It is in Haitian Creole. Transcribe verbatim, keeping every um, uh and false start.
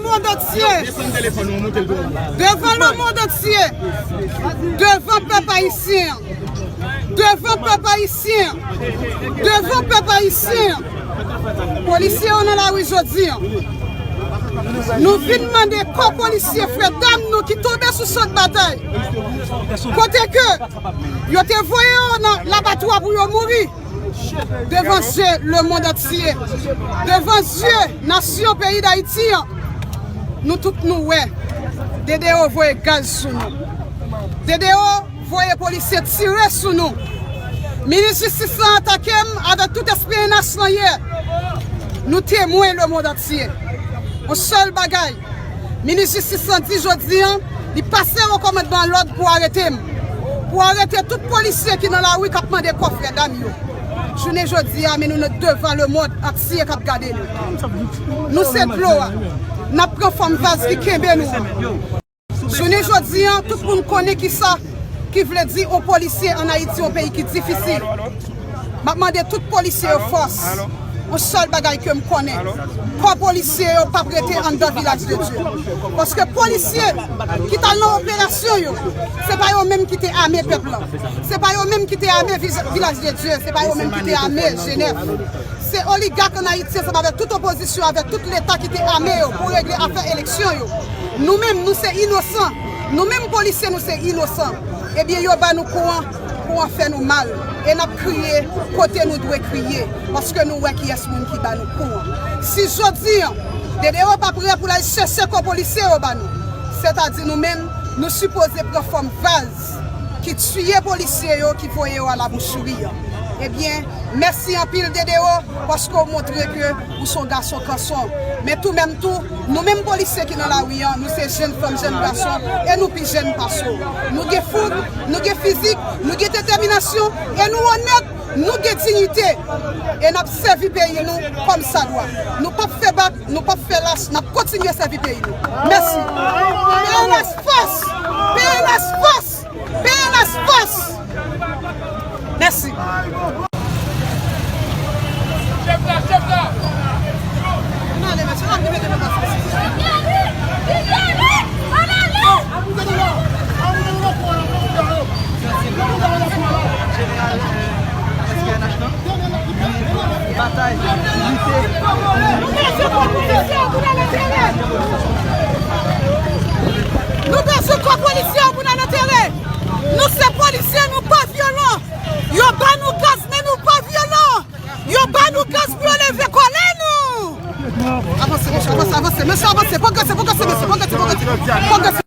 Mond antye. Devan lemonn antye. Devan pèp ayisyen. Devan pèp ayisyen. Devan pèp ayisyen. Polisye yo nan lari jodi a. Nou vin mande kò polisye frè dam nou ki tonbe sou chan batay. Kote ke yo te voye yo nan labatwa pou yo mouri. Devan zye lemonn antye, devan zye nasyon peyi Dayiti an, nou tout nou wè, D D O voye gaz sou nou. D D O voye polisye tire sou nou. Minis jistis lan atake m avèk tout S P N H lan yè. Nou temwen lemonn antye. Yon sèl bagay, minis jistis lan di jodi a, li pase yon kòmandman lòd pou arete m. Pou arete tout polisye ki nan lari k ap mande kò frè dam yo. Jounen jodi a, men nou nan devan lemonn antye k ap gade nou. Nou se dlo a. N ap pran fòm vaz ki kenbe nou an. Jounen jodi a, tout moun konnen kisa ki vle di yon polisye ann Ayiti, yon peyi ki difisil. M ap mande tout polisye yo fòs. Yon sèl bagay ke m konnen, kò polisye yo p ap rete anndan Vilaj de Dye. Paske polisye ki t al nan operasyon yo, se pa yo menm ki te ame pèp lan. Se pa yo menm ki te ame Vij-, Vilaj de Dye. Se pa yo menm ki te ame Jenèf. Se oligak ann Ayiti, ansanm avèk tout opozisyon, avèk tout Leta ki te ame yo pou regle afè eleksyon yo. Nou menm, nou se inosan. Nou menm polisye, nou se inosan. Ebyen, yo ba nou kou an, kou an fè nou mal. E n ap kriye kote nou dwe kriye, paske nou wè kiyès moun ki ba nou kou an. Si jodi a, D D O pa prè pou l al chèche kò polisye yo ba nou, sètadi nou menm, nou sipoze pran fòm vaz ki tiye polisye yo, ki voye yo alabouchouri an. Ebyen, mèsi anpil, D D O, paske w montre ke ou se yon gason kanson. Men tou menm tou, nou menm polisye ki nan lari an, nou se jèn fanm, jèn gason, e nou pi jèn pase w. Nou gen foug, nou gen fizik, nou gen detèminasyon, e nou onèt, nou gen diyite. E n ap sèvi peyi nou kòmsadwa. Nou p ap fè bak, nou p ap fè lach, n ap kontinye sèvi peyi nou. Mèsi. P N H fòs! P N H fòs! P N H fòs! Mèsi. Batay, lite. Nou bezwen kò polisye yo pou n al antere. Nou se polisye, nou pa vyolan. Yo ba nou gaz, men nou pa vyolan. Yo ba nou gaz pou yo leve kòlè nou. Avanse, mesye, avanse, avanse. Mesye, avanse. Pwogrese, pwogrese, mesye. Pwogrese, pwogrese. Pwogrese.